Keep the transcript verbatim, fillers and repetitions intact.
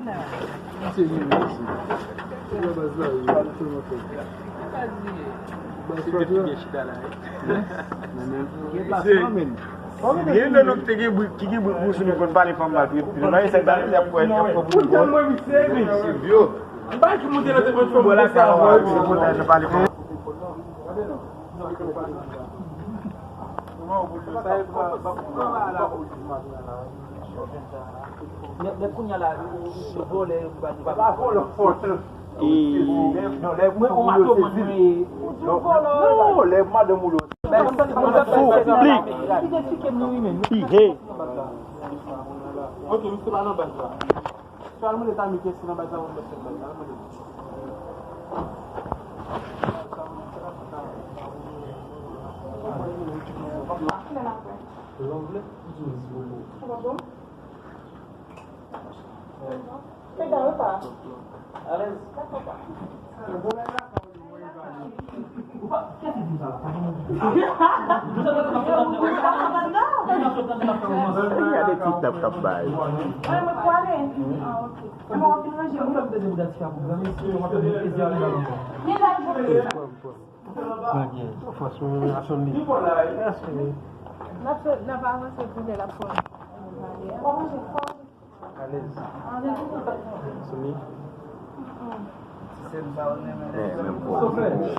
Misye vini isi. Se la baz la, wi. Baz la, wi. Baz la, wi. Gen plas nan men. Gen de nonm ki te gen brik, ki gen brik bouch nou konn pale fanm mal. Pi nou nan esèk dal, y ap kwè, y ap kwè pou nou. Misye vyo. Ba ki monte nan telefòn fanm. Bon, la sa, wi, se pou nou pale fanm. Men, men kounye a la, vòlè, vòlè. E non, lè mwen, ou mato mwen, mwen. Non, lè madanm ou yo. Piblik. Ihe. Ok, misye pa nan baz la. Swa l mande Tami kiyès ki nan baz la, mwen mèt fè baz la, mande. Alèz. Gade ti tap k ap bay. Franchman, asanble. N ap avanse pou lè l ap fò. Alèz. Soumi. Men, men,